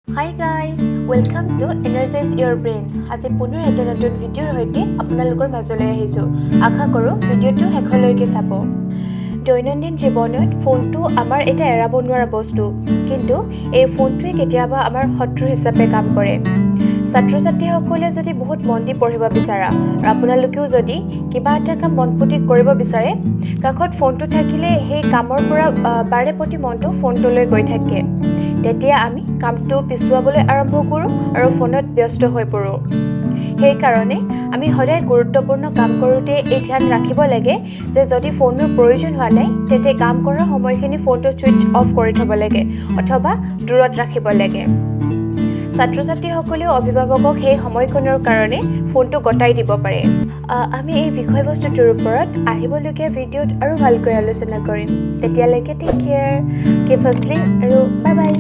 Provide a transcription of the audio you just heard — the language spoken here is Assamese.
Hi guys, welcome to Energize Your Brain. আজি পুনৰ এটা নতুন ভিডিঅ'ৰ সৈতে আপোনালোকৰ মাজলৈ আহিছোঁ। আশা কৰোঁ ভিডিঅ'টো শেষলৈকে চাব। দৈনন্দিন জীৱনত ফোনটো আমাৰ এটা এৰাব নোৱাৰা বস্তু, কিন্তু এই ফোনটোৱে কেতিয়াবা আমাৰ শত্ৰু হিচাপে কাম কৰে। ছাত্ৰ ছাত্ৰীসকলে যদি বহুত মন দি পঢ়িব বিচাৰা আৰু আপোনালোকেও যদি কিবা এটা কাম মনপুতি কৰিব বিচাৰে, কাষত ফোনটো থাকিলে সেই কামৰ পৰা বাৰে প্ৰতি মনটো ফোনটোলৈ গৈ থাকে। তেতিয়া আমি কামটো পিছুৱাবলৈ আৰম্ভ কৰোঁ আৰু ফোনত ব্যস্ত হৈ পৰোঁ। সেইকাৰণে আমি সদায় গুৰুত্বপূৰ্ণ কাম কৰোঁতে এই ধ্যান ৰাখিব লাগে যে যদি ফোনৰ প্ৰয়োজন হোৱা নাই, তেন্তে কাম কৰাৰ সময়খিনি ফোনটো ছুইচ অফ কৰি থ'ব লাগে অথবা দূৰত ৰাখিব লাগে। ছাত্ৰ ছাত্ৰীসকলেও অভিভাৱকক সেই সময়কণৰ কাৰণে ফোনটো গতাই দিব পাৰে। আমি এই বিষয়বস্তুটোৰ ওপৰত আহিবলগীয়া ভিডিঅ'ত আৰু ভালকৈ আলোচনা কৰিম। তেতিয়ালৈকে take care, keep hustling আৰু বাই বাই।